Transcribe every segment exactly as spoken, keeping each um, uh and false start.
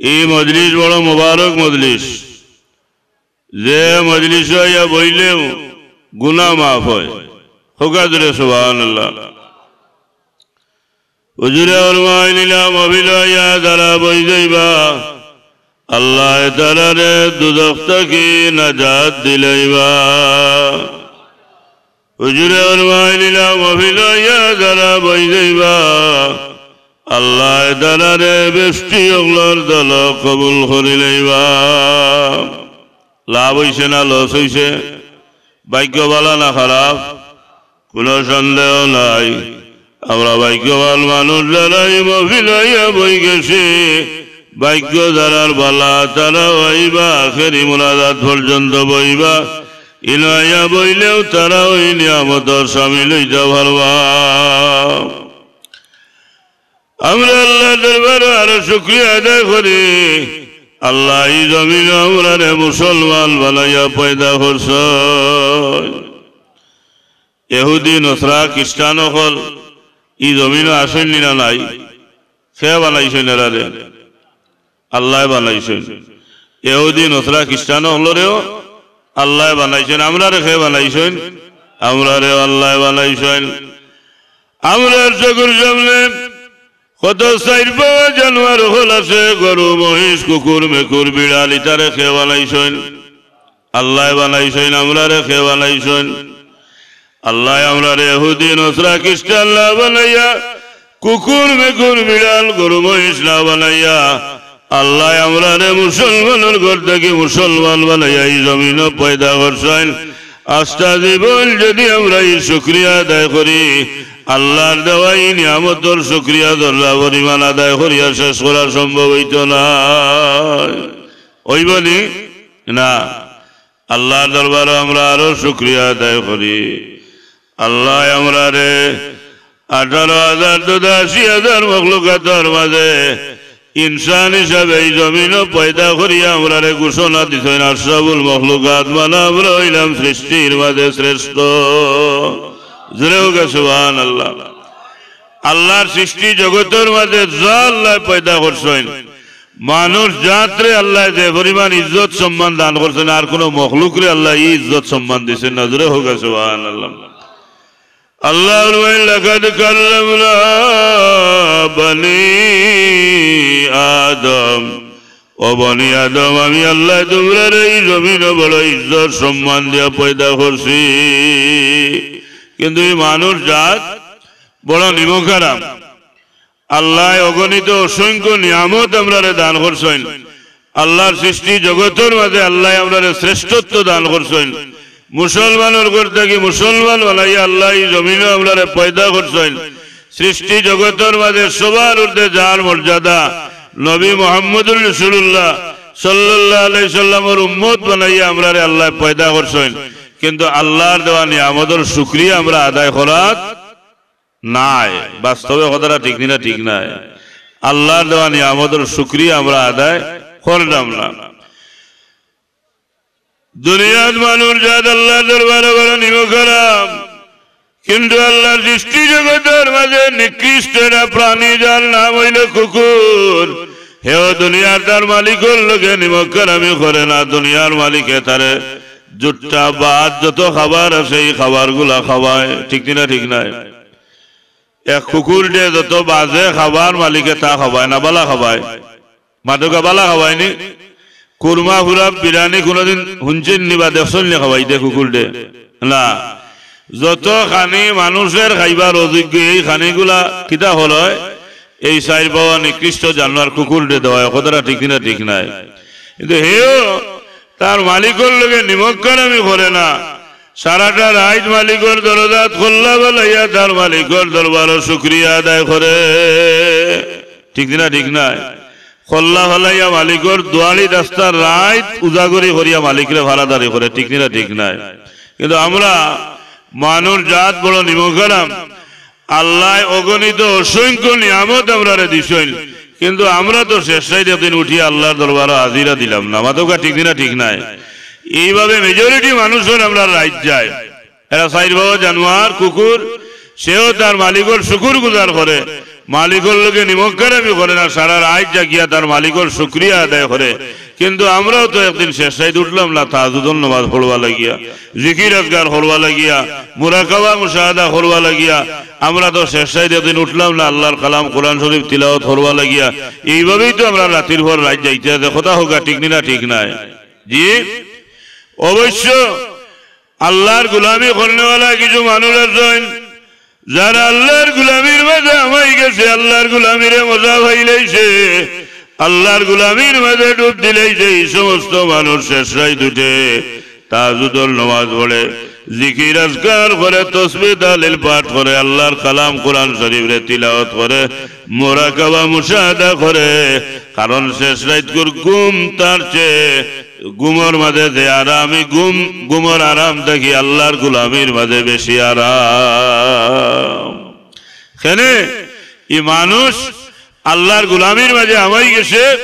ই মজলিস বড় মোবারক মজলিস। যে মজলিসো আইয়া বইলেও গুনা মাফ অয়। কউক্কা জোরে সুবহানাল্লাহ। হুজুরে ফরমাইলা, মহফিলো আইয়া যারা বই যাইবা, আল্লায় তারারে দুজখ থাকি নাজাত দিলাইবা। হুজুরে ফরমাইলা, মহফিলো আইয়া যারা বই যাইবা, আল্লায় তারারে বেহেশতি অকলর দলো কবুল করিলাইবা। লাভ অইছে না লস অইছে? ভাগ্য ভালা না খারাপ? কুনু সন্দেহ নাই। আমরা ভাগ্যবান মানুষ যারা ই মহফিলো আইয়া বই গেছি। ভাগ্য যারার ভালা, তারাও আইবা, আখেরি মুনাজাত পর্যন্ত বইবা। ইনো আইয়া বইলেও তারাও ই নিয়ামতো শামিল অইতা পারবা। আমরা আল্লার দরবারো আরো শুকরিয়া আদায় করি, আল্লায় ই জমিনো আমরারে মুসলমান বানাইয়া পয়দা করছইন। ইহুদি, নসরা, খ্রিস্টান অকল ই জমিনো আছইন নি না নাই? কে বানাইছইন এরারে? আল্লায় বানাইছইন। ইহুদি, নসরা, খ্রিস্টান অকলরেও আল্লায় বানাইছইন। আমরারে কে বানাইছইন? আমরারেও আল্লায় বানাইছইন। আমরার চকুর সামনে কত চাইর পাওয়া জানোয়ার অকল আছে, গরু, মহিষ, কুকুর, মেকুর, বিড়াল, ইতারে কে বানাইছইন? আল্লায় বানাইছইন। আমরারে কে বানাইছইন? আল্লায় আমরারে ইহুদি, নসরা, খ্রিস্টান না বানাইয়া, কুকুর, মেকুর, বিড়াল, গরু, মহিষ না বানাইয়া, আল্লায় আমরারে মুসলমানর ঘর থাকি মুসলমান বানাইয়া ই জমিনো পয়দা করছইন। আস্তা জীবন যদি আমরা ই শুকরিয়া আদায় করি, আল্লার দেওয়া ই নিয়ামতর শুকরিয়া জর্রা পরিমাণ আদায় করিয়া শেষ করা সম্ভব অইতো নায়। অইবো নি? না। আল্লার দরবারো আমরা আরো শুকরিয়া আদায় করি। আল্লায় আমরারে আঠারো হাজার তথা আশি হাজার মখলুকাতর মাঝে ইনসান হিসাবে ই জমিনো পয়দা করিয়া আমরারে ঘোষণা দিছইন, আশরাফুল মখলুকাত, মানে আমরা অইলাম সৃষ্টির মাঝে শ্রেষ্ঠ। জোরে কউক্কা সুবহানাল্লাহ। আল্লার সৃষ্টি জগতর মাঝে যা আল্লায় পয়দা করছইন, মানুষ জাতরে আল্লায় যে পরিমাণ ইজ্জত সম্মান দান করছইন, আর কুনু মখলুকরে আল্লায় ই ইজ্জত সম্মান দিছইন না। জোরে কউক্কা সুবহানাল্লাহ। আল্লায় ফরমাইন, "লাকাদ কাররামনা বানি আদম।" ও বনি আদম, আমি আল্লায় তুমরারে ই জমিনো বড় ইজ্জত সম্মান দিয়া পয়দা করছি। কিন্তু ই মানুষ জাত বড় নিমকহারাম। আল্লায় অগণিত অসংখ্য নিয়ামত আমরারে দান করছইন। আল্লার সৃষ্টি জগতর মাঝে আল্লায় আমরারে শ্রেষ্ঠত্ব দান করছইন। মুসলমানর ঘর থাকি মুসলমান বানাইয়া আল্লায় ই জমিনো আমরারে পয়দা করছইন। সৃষ্টি জগতর মাঝে সবার ঊর্ধ্বে যার মর্যাদা, নবী মুহাম্মদুর রাসূলুল্লাহ সাল্লাল্লাহু আলাইহি সাল্লামর উম্মত বানাইয়া আমরারে আল্লায় পয়দা করছইন। কিন্তু আল্লার দেওয়া নিয়ামতর শুকরিয়া আমরা আদায় করাত নায়। বাস্তবে কথাটা ঠিক নি না? ঠিক নায়। আল্লার দেওয়া নিয়ামতর শুকরিয়া আমরা আদায় করলাম না। দুনিয়াত মানুষ জাত আল্লার দরবারো বড় নিমকহারাম, কিন্তু আল্লার সৃষ্টি জগতর মাঝে নিকৃষ্ট একটা প্রাণী যার নাম অইলো কুকুর। হেও দুনিয়ার তার মালিকর লগে নিমকহারামি করে না, দুনিয়ার মালিকে তারে জুট্টা বাদ যত খাবার আছে ই খাবারগুলা খাওয়ায়, ঠিক নি না? ঠিক নায়? এক কুকুররে যত বাজে খাবার মালিকে তা খাওয়ায় না, ভালা খাওয়ায়? মাতউক্কা, ভালা খাওয়ায় নি? কুরমা ফুরা বিরিয়ানি কুনুদিন হুনছইন নি বা দেখছইন নি খাওয়াইতে কুকুররে? না। যত খানি মানুষের খাইবার অযোগ্য, এই খানিগুলা কিতা অয়? এই চাইর পাওয়া নিকৃষ্ট জানোয়ার কুকুররে দেওয়া অয়। কথাটা ঠিক নি না? ঠিক নায়? কিন্তু হেও তার মালিকর লগে নিমকহারামি করে না। সারাটা রাইত মালিকর দরজাত কল্লা ফালাইয়া তার মালিকর দরবারো শুকরিয়া আদায় করে। ঠিক নি না? ঠিক নায়? কল্লা ফালাইয়া মালিকর দুয়ারি রাস্তার রাইত উজাগরি করিয়া মালিকরে ফারাদারি করে। ঠিক নি না? ঠিক নায়? কিন্তু আমরা মানুষ জাত বড় নিমকহারাম। আল্লায় অগণিত অসংখ্য নিয়ামত আমরারে দিছইন, কিন্তু আমরা তো শেষ রাইত একদিন উঠিয়া আল্লার দরবারো হাজিরা দিলাম না। মাতউক্কা, ঠিক নি না? ঠিক নায়? এইভাবে majority মানুষর আমরার রাইত যায়। এরা চাইর পাওয়া জানোয়ার, কুকুর, সেও তার মালিকর শুকুর গুজার করে। মালিকর লগে নিমকহারামি করে না, সারা রাইত জাগিয়া তার মালিকর শুকরিয়া আদায় করে। কিন্তু আমরাও তো একদিন শেষ রাইত উঠলাম না তাহাজ্জুদর নামাজ পড়বা লাগিয়া, জিকির আজকার করবা লাগিয়া, মুরাকাবা মুশাহাদা করবা লাগিয়া। আমরা তো শেষ রাইত একদিন উঠলাম না আল্লাহর কালাম কোরআন শরীফ তিলাওয়াত করবা লাগিয়া। এইভাবেই তো আমরা রাতির পর রাইত যাইতে আছে। কথা কউক্কা, ঠিক নি না ঠিক নায়? জি, অবশ্য আল্লাহর গুলামি করনেওয়ালা কিছু মানুষ আছইন, যারা আল্লাহর গুলামির মাঝে হামাই গেছে, আল্লাহর গুলামিরে মজা পাইলাইছে, আল্লাহর গুলামির মাঝে ডুব দিলাইছে। এই সমস্ত মানুষ শেষ রাইত উঠে, তাহাজ্জুদর নামাজ পড়ে, জিকির আজকার করে, তসবিহ তাহলিল পাঠ করে, আল্লাহর কালাম কোরআন শরীফরে তিলাওয়াত করে, মুরাকাবা মুশাহাদা করে। কারণ শেষ রাইতকুর ঘুম তার চেয়ে ঘুমর মাঝে যে আরাম, ই ঘুম, ঘুমর আরাম থাকি আল্লাহর গুলামির মাঝে বেশি আরাম। কেনে ই মানুষ আল্লাহর গুলামির মাঝে হামাই গেছে,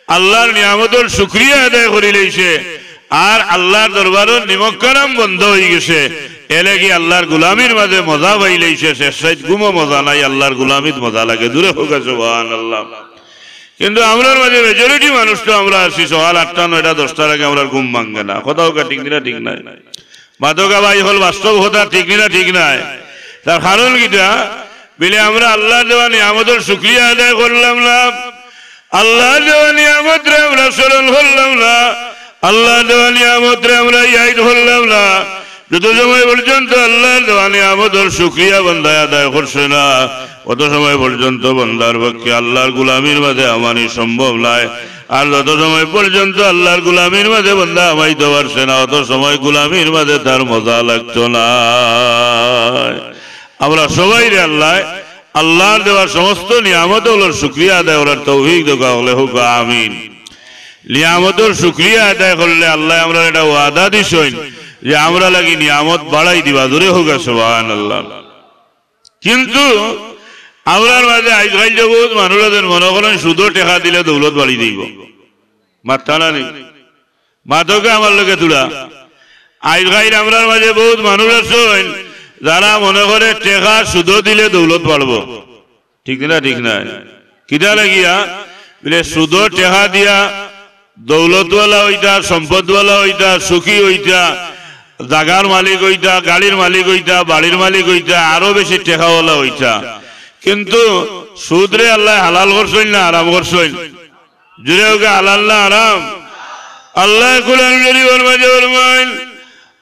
আল্লাহর নিয়ামতর শুকরিয়া আদায় করিলাইছে, আর আল্লাহর দরবারর নিমকহারাম বন্ধ অইগেছে। এরলাগি আল্লাহর গুলামির মাঝে মজা পাইলাইছে, শেষ রাইত ঘুমো মজা নাই, আল্লাহর গুলামিত মজা লাগে। জোরে কউক্কা সুবহানাল্লাহ। কিন্তু আমরার মাঝে majority মানুষ তো আমরা আছি সকাল আটটা, নয়টা, দশটার আগে আমরার ঘুম ভাঙ্গে না। কথা কউক্কা, ঠিক নি না ঠিক নায়? মাতউক্কা ভাই অকল, বাস্তব কথা, ঠিক নি না ঠিক নায়? তার কারণ কিতা? বলে আমরা আল্লাহর দেওয়া নিয়ামতর শুকরিয়া আদায় করলাম না, আল্লাহর দেওয়া নিয়ামতরে আমরা স্মরণ করলাম না, আল্লাহর দেওয়া নিয়ামতরে আমরা ইয়াদ করলাম না। যত সময় পর্যন্ত আল্লাহর দেওয়া নিয়ামতর শুকরিয়া বান্দায় আদায় করছে না, অত সময় পর্যন্ত বান্দার পক্ষে আল্লাহর গুলামির মাঝে হামানি সম্ভব নায়। আর যত সময় পর্যন্ত আল্লাহর গুলামির মাঝে বান্দা হামাইতো পারছে না, অত সময় গুলামির মাঝে তার মজা লাগতো নায়। আমরা সবাইরে আল্লায় আল্লাহর দেওয়া সমস্ত নিয়ামত অকলর শুকরিয়া আদায় করার তৌফিক দেউক্কা, হকলে কউক্কা আমিন। নিয়ামতর শুকরিয়া আদায় করলে আল্লায় আমরারে একটা ওয়াদা দিছইন যে আমরার লাগি নিয়ামত বাড়াই দিবা। জোরে কউক্কা সুবহানাল্লাহ। কিন্তু আমরার মাঝে আইজকাইল যে বউত মানুষ আছইন মনো করইন সুদো টেকা দিলে দৌলত বাড়ি যাইবো। মাতরা না নি? মাতউক্কা আমার লগে থুড়া। আইজকাইল আমরার মাঝে বউত মানুষ আছইন যারা মনো করে টেকা সুদো দিলে দৌলত বাড়বো। ঠিক নি না ঠিক নায়? কিতা লাগিয়া? বলে সুদো টেকা দিয়া দৌলতওয়ালা অইতা, সম্পদওয়ালা অইতা, সুখী অইতা, জাগার মালিক অইতা, গাড়ির মালিক অইতা, বাড়ির মালিক অইতা, আরো বেশি টেকাওয়ালা অইতা। কিন্তু সুদরে আল্লায় হালাল করছইন না হারাম করছইন? জোরে কউক্কা, হালাল না হারাম? আল্লায় কোরআন শরীফর মাঝে ফরমাইন,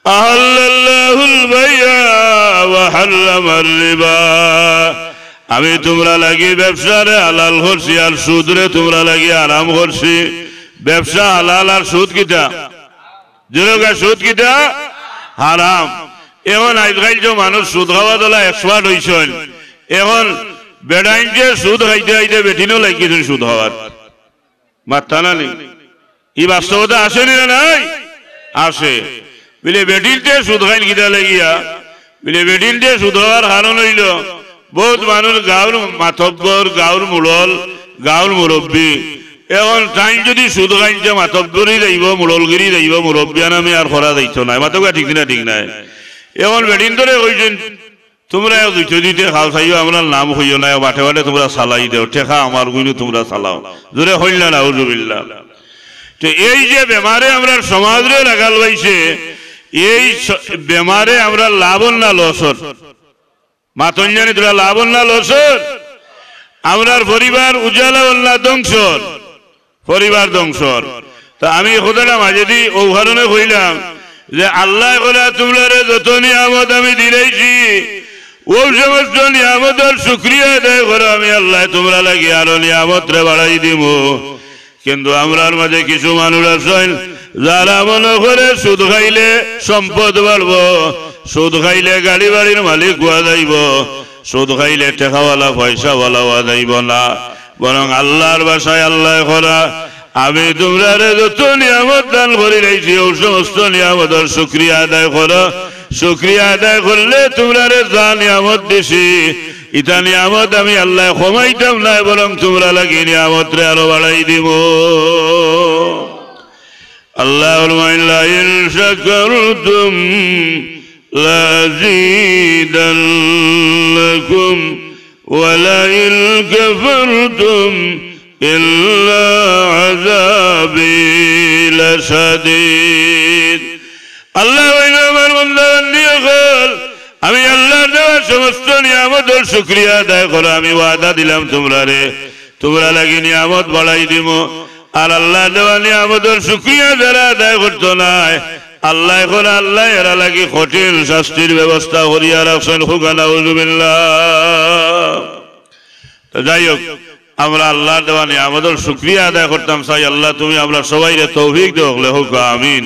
"আহাল্লাল্লাহুল বাইআ ওয়া হাররামার রিবা।" আমি তুমরার লাগি ব্যবসারে হালাল করছি আর সুদরে তুমরার লাগি হারাম করছি। ব্যবসা হালাল আর সুদ কিতা? জোরে কউক্কা, সুদ কিতা? হারাম। এখন আইজকাইল যে মানুষ সুদ খাওয়াত অলা expert অইছইন, এখন বেটাইন্তে সুদ খাইতে খাইতে বেটিনও লাগি গেছইন সুদ খাওয়াত। মাতরা না নি? ই বাস্তবতা আছে নি না নাই? আছে। বলে বেটিন্তে সুদ খাইন কিতা লাগিয়া? বলে বেটিন্তে সুদ খাওয়ার কারণ অইলো বউত মানুষ গাউর মাতব্বর, গাউর মুড়ল, গাউর মুরব্বি। এখন তাইন যুদি সুদ খাইন তে মাতব্বরি যাইবো, মুড়লগিরি যাইবো, মুরব্বিয়ানামি আর করা যাইতো নায়। মাতউক্কা, ঠিক নি না ঠিক নায়? এখন বেটিন্তরে কইছইন, তুমরা এক দুইটা দুইটা খাও চাইও, আমরার নাম কইও না, বাটে বাটে তুমরা চালাই দেও, টেকা আমার গুইনো তুমরা চালাও। জোরে কইলা না, নাউজুবিল্লাহ। তে এই যে বেমারে আমরার সমাজরে লাগাল পাইছে, এই স-, বেমারে আমরার লাভ অর না loss অর? মাতইন না নি, থুড়া লাভ অর না loss অর? আমরার পরিবার উজালা অর না ধ্বংস অর? পরিবার ধ্বংস অর। তে আমি ই কথাটা মাঝেদি অউ কারণে কইলাম যে আল্লায় কইরা তুমরারে যত নিয়ামত আমি দিলাইছি, অউ সমস্ত নিয়ামতর শুকরিয়া আদায় করো, আমি আল্লায় তুমরার লাগি আরো নিয়ামতরে বাড়াই দিমু। কিন্তু আমরার মাঝে কিছু মানুষ আছইন, যারা মনো করে সুদ খাইলে সম্পদ বাড়বো, সুদ খাইলে গাড়ি বাড়ির মালিক অওয়া যাইবো, সুদ খাইলে টেকাওয়ালা পয়সাওয়ালা অওয়া যাইবো না। বরং আল্লার ভাষায় আল্লায় কইরা, আমি তুমরারে যত নিয়ামত দান করিলাইছি, অউ সমস্ত নিয়ামতর শুকরিয়া আদায় করো। শুকরিয়া আদায় করলে তুমরারে যা নিয়ামত দিছি, ইতা নিয়ামত আমি আল্লায় কমাইতাম নায়, বরং তুমরার লাগি নিয়ামতরে আরো বাড়াই দিমু। আল্লায় ফরমাইন, "লাইন শাকারতুম লাযীদান্নাকুম ولئن كفرتم إن عذابي لشديد। আল্লায় কইন, আমার বান্দা বান্দি অকল, আমি আল্লার দেওয়া সমস্ত নিয়ামতর শুকরিয়া আদায় করো। আমি ওয়াদা দিলাম তুমরারে, তুমরার লাগি নিয়ামত বাড়াই দিমু। আর আল্লার দেওয়া নিয়ামতর শুকরিয়া যারা আদায় করতো নায়, আল্লায় কইন, আল্লায় এরার লাগি কঠিন শাস্তির ব্যবস্থা করিয়া রাখছইন। কউক্কা নাউজুবিল্লাহ। তো যাই হোক, আমরা আল্লার দেওয়া নিয়ামতর শুকরিয়া আদায় করতাম চাই। আল্লাহ, তুমি আমরার সবাইরে তৌফিক দেও, কউক্কা আমিন।